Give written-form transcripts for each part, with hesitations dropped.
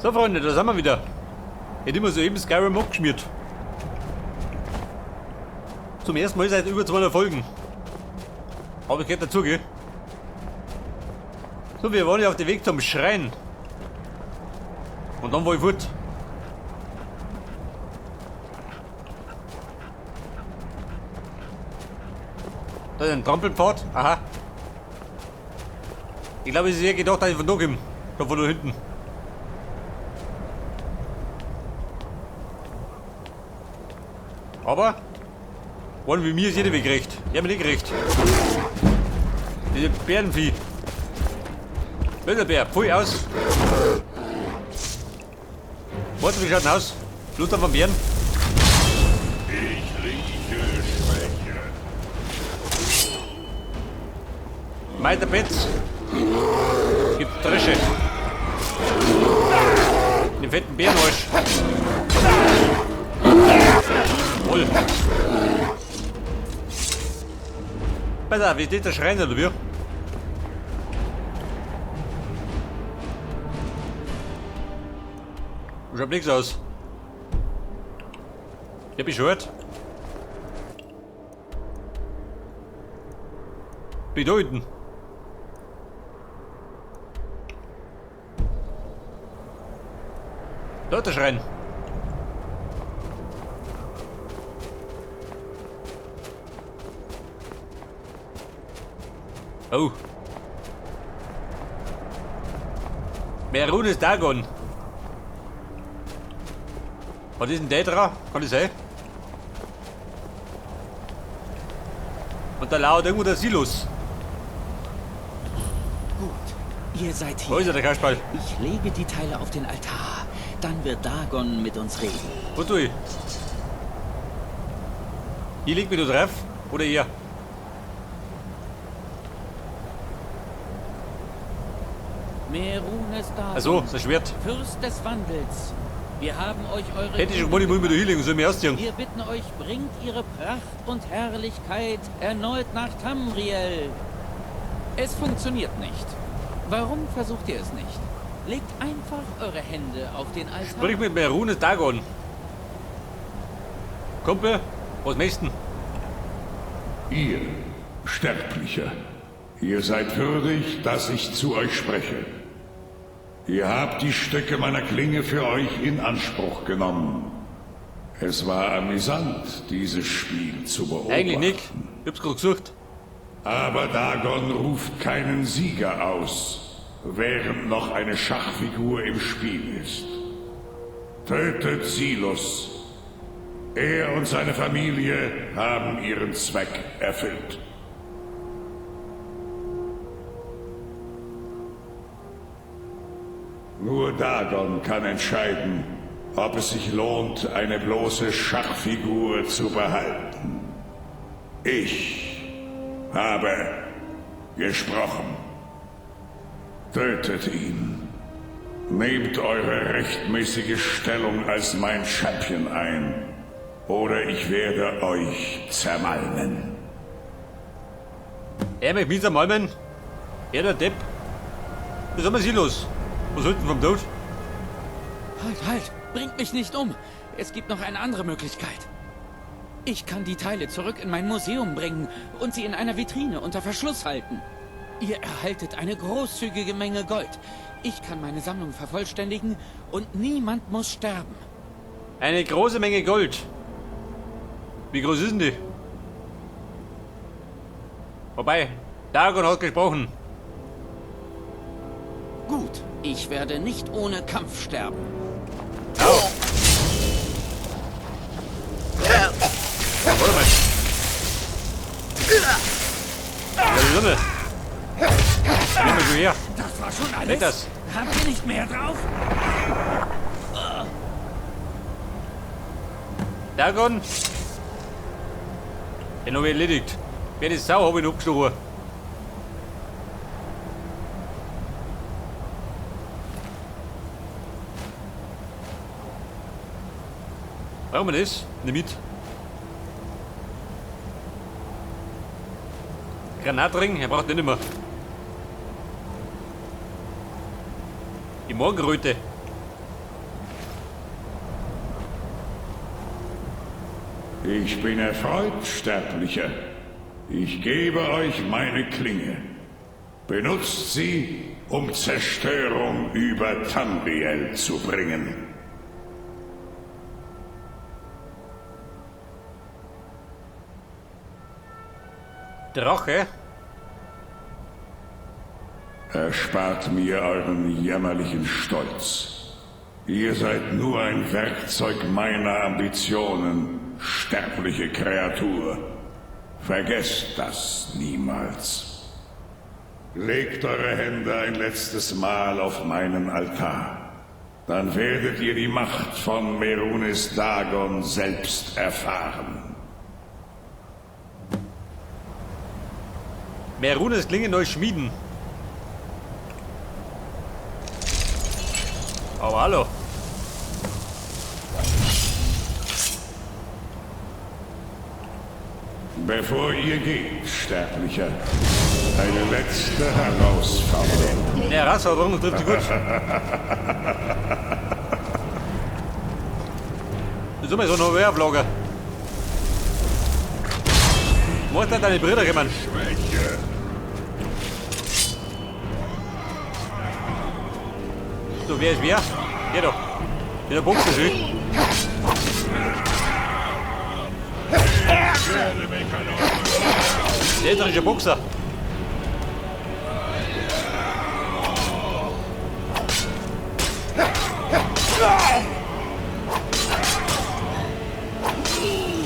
So Freunde, da sind wir wieder. Hätte immer soeben Skyrim abgeschmiert. Zum ersten Mal seit über 200 Folgen. Aber ich gehört dazu, gell? So, wir waren ja auf dem Weg zum Schrein. Und dann war ich fort. Da ist ein Trampelpfad. Aha. Ich glaube, es ist eher gedacht, dass ich von da komme. Da von da hinten. Aber wollen wir mir ist jeder Weg recht. Ich hab mir nicht gerecht. Diese Bärenvieh. Wilder Bär, pfui aus. Warte, wie schaut denn aus? Blut vom Bären. Ich rieche Schwäche. Meiter Betz. Gibt Dresche. Den fetten Bärenarsch. Voll. Pass auf, wie steht der Schrein oder wie? Schaut nichts aus. Ich hab beschwört. Bin da hinten. Da ist der Schrein. Oh. Mehrunes Dagon. Was ist denn der dran? Kann das sein? Und da lauert irgendwo der Silos. Gut, ihr seid hier. Wo ist er, der Kasperl? Ich lege die Teile auf den Altar. Dann wird Dagon mit uns reden. Wo tue ich? Hier liegt mir da drauf? Oder hier? Mehrunes Dagon. Achso, das Schwert. Fürst des Wandels. Wir haben euch eure... Hätte ich schon gewonnen, ich muss mich da hinlegen, soll mich ausziehen. Wir bitten euch, bringt ihre Pracht und Herrlichkeit erneut nach Tamriel. Es funktioniert nicht. Warum versucht ihr es nicht? Legt einfach eure Hände auf den Altar. Sprich mit Mehrunes Dagon. Kumpel, was möchtest du? Ihr, Sterblicher, ihr seid würdig, dass ich zu euch spreche. Ihr habt die Stücke meiner Klinge für euch in Anspruch genommen. Es war amüsant, dieses Spiel zu beobachten. Eigentlich nicht. Ich hab's gerade gesucht. Aber Dagon ruft keinen Sieger aus, während noch eine Schachfigur im Spiel ist. Tötet Silus. Er und seine Familie haben ihren Zweck erfüllt. Nur Dagon kann entscheiden, ob es sich lohnt, eine bloße Schachfigur zu behalten. Ich habe gesprochen. Tötet ihn. Nehmt eure rechtmäßige Stellung als mein Champion ein, oder ich werde euch zermalmen. Er möchte mich zermalmen? Er der Depp? Was haben wir Silos? Was sollten vom Tod? Halt, halt! Bringt mich nicht um! Es gibt noch eine andere Möglichkeit. Ich kann die Teile zurück in mein Museum bringen und sie in einer Vitrine unter Verschluss halten. Ihr erhaltet eine großzügige Menge Gold. Ich kann meine Sammlung vervollständigen und niemand muss sterben. Eine große Menge Gold. Wie groß ist denn die? Wobei, Dagon hat gesprochen. Gut, ich werde nicht ohne Kampf sterben. Au. Warte mal. Ja, Lumme. Nimm mal schon her. Das war schon alles. Weg das. Habt ihr nicht mehr drauf? Dagon. Den hab ich erledigt. Wer die Sau hab ich noch abgestochen. Brauchen wir das? Nimm mit. Granatring, er braucht den nicht mehr. Die Morgenröte. Ich bin erfreut, Sterblicher. Ich gebe euch meine Klinge. Benutzt sie, um Zerstörung über Tamriel zu bringen. Drache? Erspart mir euren jämmerlichen Stolz. Ihr seid nur ein Werkzeug meiner Ambitionen, sterbliche Kreatur. Vergesst das niemals. Legt eure Hände ein letztes Mal auf meinen Altar. Dann werdet ihr die Macht von Merunis Dagon selbst erfahren. Merunes Klinge neu schmieden. Aber hallo. Bevor ihr geht, Sterblicher, eine letzte Herausforderung. Eine Herausforderung trifft sich gut. Das ist immer so ein Wehrvlogger. Muss nicht deine Brüder kommen. So, wer ist wer? Der da. Der Boxer schön. Der ist ein Boxer.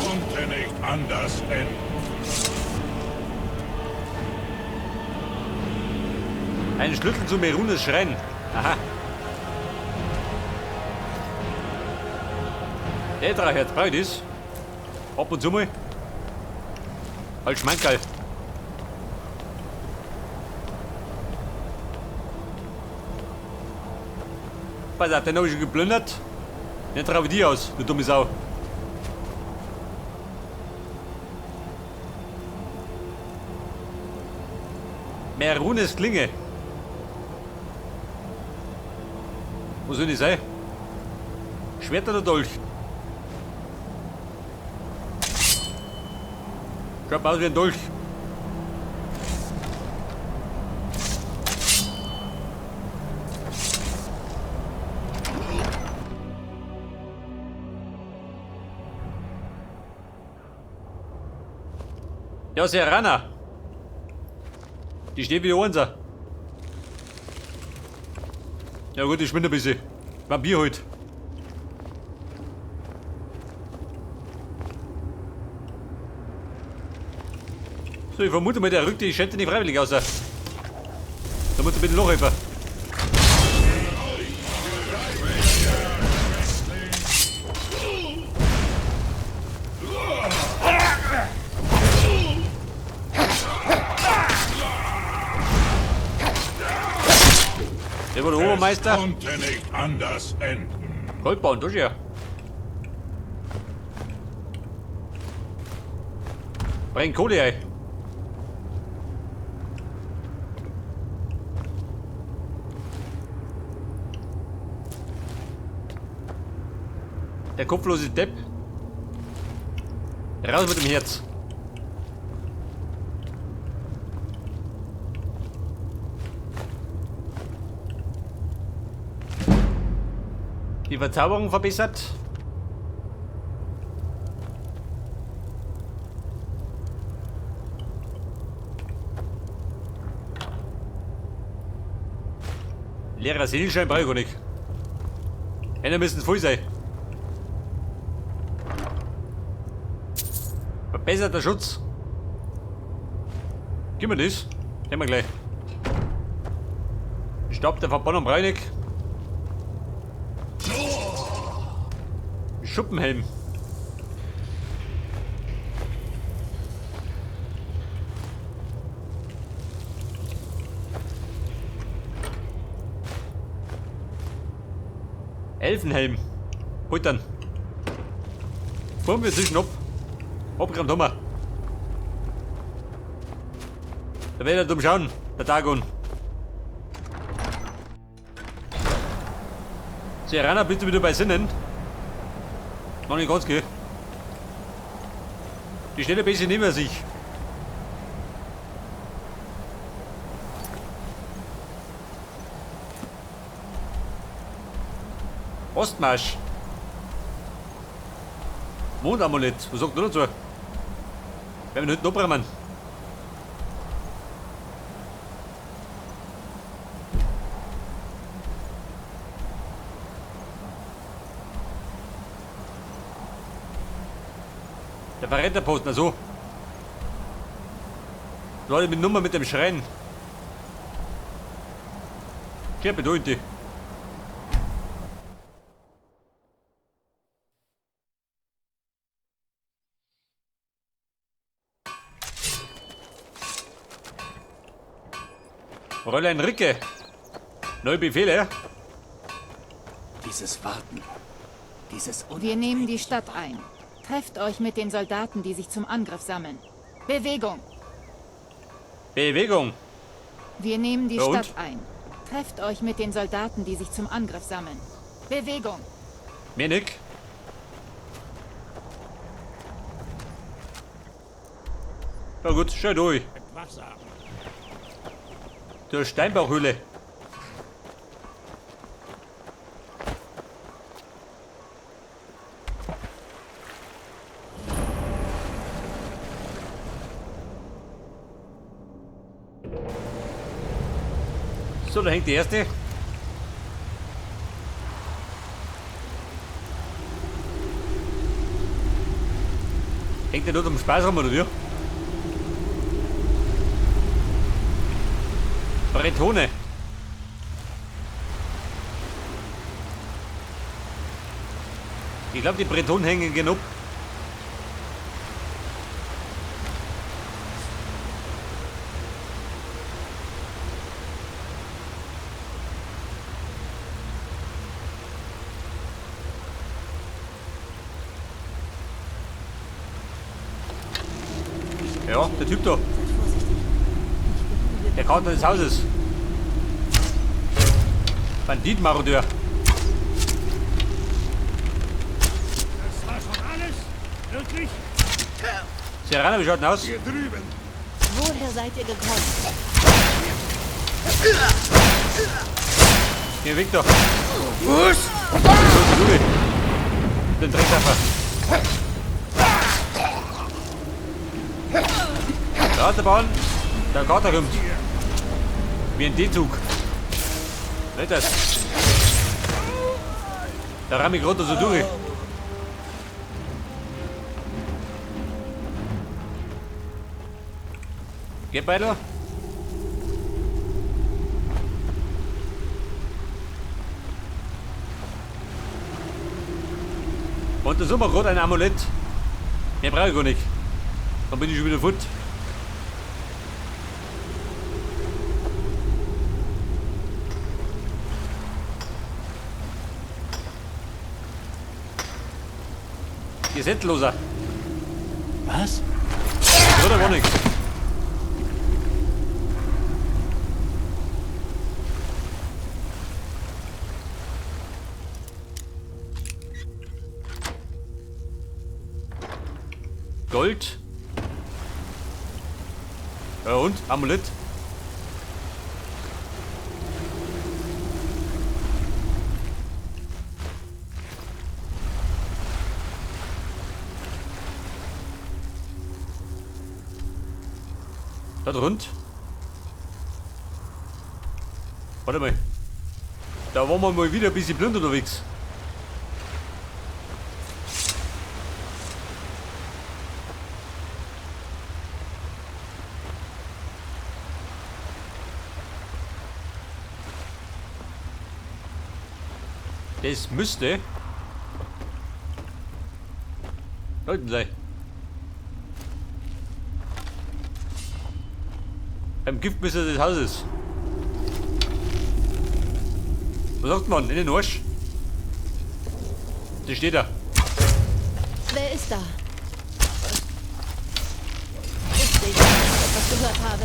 Konnte nicht anders enden. Ein Schlüssel zu Merunes Schrein. Aha. Der Drache, brauche ich das. Ab und zu mal. Als Schmankerl. Pass auf, den hab ich schon geplündert. Den trau ich dir aus, du dumme Sau. Merunes Klinge. Wo soll die sein? Schwert oder Dolch? Schaut aus wie ein Dolch. Ja, Serana. Die steht wie unser. Ja gut, ich schwinde ein bisschen. Vampir heute. So, ich vermute mal, der rückt die Schätze nicht freiwillig aus. Da muss ein bisschen Loch helfen. Der war der Obermeister. Es konnte nicht anders enden. Goldbauen, durch ja. Bring Kohle ein. Der kopflose Depp. Raus mit dem Herz. Die Verzauberung verbessert. Leerer Seelenschein brauche ich gar nicht. Einer müssen voll sein. Verbesserter Schutz. Gib mir das. Nehmen wir gleich. Stab der Verbannung brauche ich nicht. Schuppenhelm. Elfenhelm. Holt dann. Fahren wir zwischen ab. Abgeräumt haben wir. Da wird er dumm schauen, der Dagon. Serana, bist du wieder bei Sinnen? Noch nicht ganz, gell? Die steht ein bisschen neben sich. Ostmarsch. Mondamulett. Was sagt du dazu? Werden wir hinten abräumen. Der Verräterposten, also. Leute mit Nummer mit dem Schrein. Sehr bedeutend. Fräulein Ricke. Neue Befehle. Dieses Warten. Dieses Wir nehmen die Stadt ein. Trefft euch mit den Soldaten, die sich zum Angriff sammeln. Bewegung! Bewegung! Wir nehmen die Ja, und? Stadt ein. Trefft euch mit den Soldaten, die sich zum Angriff sammeln. Bewegung! Mehr nicht. Na gut, schön durch. Zur Steinbauchhöhle. So, da hängt die erste. Hängt der nur zum Spaß rum, oder wie? Bretone. Ich glaube, die Bretonen hängen genug. Ja, der Typ da. Der Karten des Hauses. Bandit-Marodeur. Das war schon alles? Wirklich? Serrano, wie schaut denn aus? Hier drüben. Woher seid ihr gekommen? Geh weg da. Was? Den Drecksaffer. Da hat der Bahn. Der Kater kommt. Wie ein D-Zug. Nicht das. Da ramm ich runter so durch. Geht weiter. Und da sind wir gerade ein Amulett. Mehr brauche ich gar nicht. Dann bin ich schon wieder fort. Gesetzloser. Was? Oder gar nichts. Gold. Ja und? Amulett. Da rund. Warte mal. Da waren wir mal wieder ein bisschen blind unterwegs. Das müsste Leuten sein. Beim Giftmesser des Hauses. Was sagt man? In den Arsch? Das steht da. Wer ist da? Wusste ich, dass ich etwas gehört habe.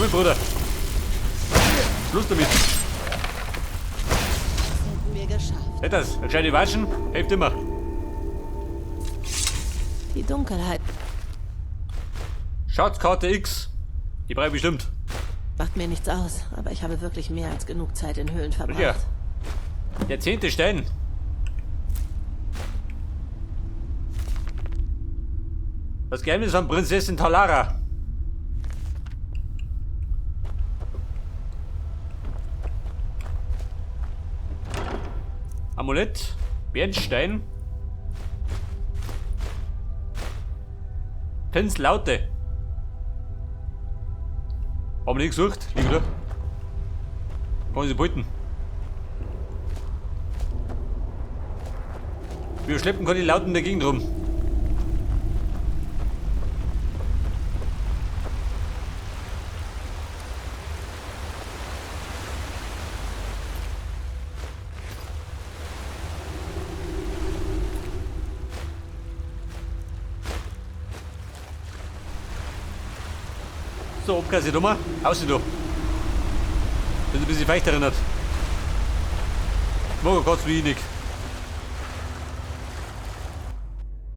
Komm mit, Bruder. Schluss damit. Das hätten wir geschafft. Nicht das. Eine gescheite Watschen hilft immer. Die Dunkelheit Schatzkarte X. Die brauche ich bestimmt. macht mir nichts aus, aber ich habe wirklich mehr als genug Zeit in Höhlen verbracht. Ja. Der 10. Stein. Das Geheimnis von Prinzessin Talara. Amulett, Bernstein, Pinslaute. Haben wir nicht gesucht, liegen da. Kann ich sie behalten. Wir schleppen keine Lauten in der Gegend rum. So, Obkasse dummer. Aussehen du. Bin ein bisschen feucht erinnert. Morgen kurz wie ich nicht.